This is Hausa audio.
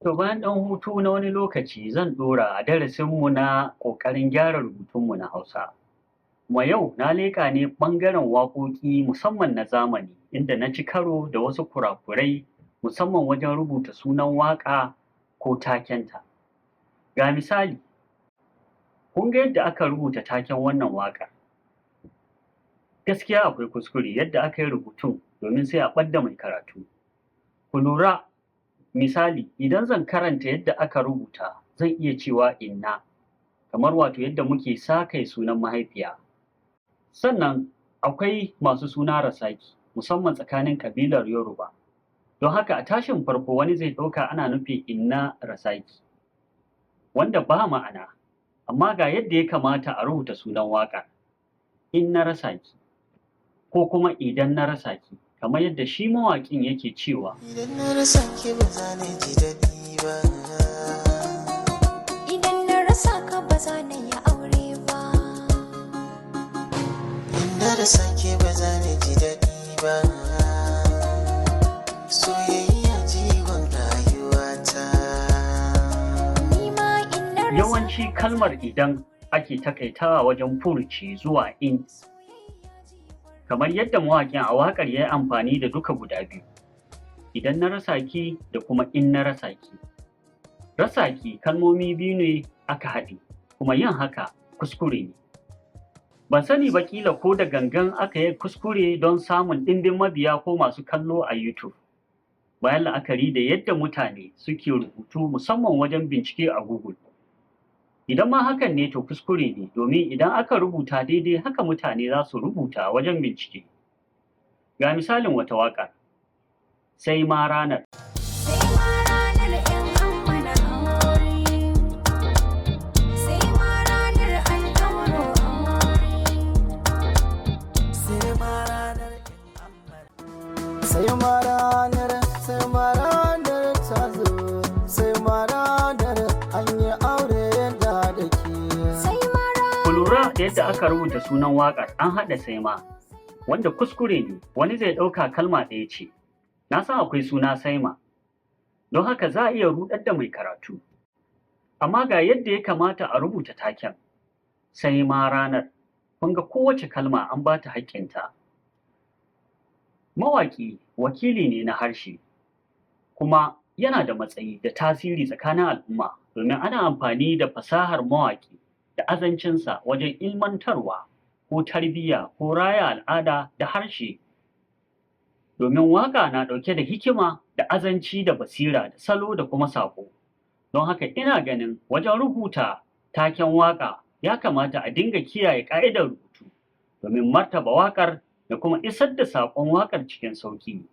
To bayan ɗan hutu na wani lokaci, zan ɗora a darasinmu na ƙoƙarin gyara rubutunmu na Hausa. Kuma yau na leƙa ne ɓangaren waƙoƙi, musamman na zamani, inda na ci karo da wasu kurakurai, musamman wajen rubuta sunan waƙa ko takenta. Ga misali, kun ga yadda aka rubuta taken wannan waƙar. Gaskiya akwai kuskure yadda aka yi rubutun, domin sai a ɓadda mai karatu. Ku lura, misali, idan zan karanta yadda aka rubuta, zan iya cewa inna, kamar wato yadda muke sakaye sunan mahaifiya. Sannan akwai masu suna Rasaki, musamman tsakanin ƙabilar Yoruba. Don haka a tashin farko wani zai ɗauka ana nufin Inna Rasaki, wanda ba ma'ana, amma ga yadda ya kamata a rubuta sunan waƙar: In na rasa ki, ko kuma Idan na rasa ki, kamar yadda shi mawaƙin yake cewa. Idan na rasa ki, ba za na ji daɗi ba. Idan na rasa ka, ba za na yi aure ba. In na rasa ki, ba za na ji daɗi ba. Soyayya jigon rayuwata. Ni ma in na rasa Yawanci kalmar idan ake takaitawa wajen furuci zuwa in, kamar yadda mawaƙin a waƙar ya yi amfani da duka guda biyu, idan na rasa ki da kuma in na rasa ki. Rasa ki, kalmomi biyu ne aka haɗe, kuma yin haka kuskure ne. Ban sani ba, kila ko da gangan aka yi kuskure don samun ɗimbin mabiya ko masu kallo a YouTube. Bayan la'akari da yadda mutane suke rubutu, musamman wajen bincike a Google. Idan ma hakan ne, to kuskure ne, domin idan aka rubuta daidai, haka mutane za su rubuta wajen bincike. Ga misalin wata waƙar: Sai ma ranar. Sai ma ranar in an mana aure. Sai ma ranar an ɗauro aure. Sai ma ranar in an mana. Sai ma ranar, sai ma ranar ta zo, sai ma ranar an yi aure da da ke. Sai ma ranar. Ku lura da yadda aka rubuta sunan waƙar, an haɗa sai ma, wanda kuskure ne, wani zai ɗauka kalma ɗaya ce. Na san akwai suna Saima, don haka za a iya ruɗar da mai karatu. Amma ga yadda ya kamata a rubuta taken: Sai ma ranar. Kun ga kowace kalma an ba ta haƙƙinta. Mawaƙi wakili ne na harshe, kuma yana da matsayi da tasiri tsakanin al'umma, domin ana amfani da fasahar mawaƙi da azancinsa wajen ilmantarwa ko tarbiyya ko raya al'ada da harshe. Domin waƙa na ɗauke da hikima da azanci da basira da salo da kuma saƙo. Don haka ina ganin wajen rubuta taken waƙa ya kamata a dinga kiyaye ƙa'idar rubutu domin martaba waƙar da kuma isar da saƙon waƙar cikin sauƙi.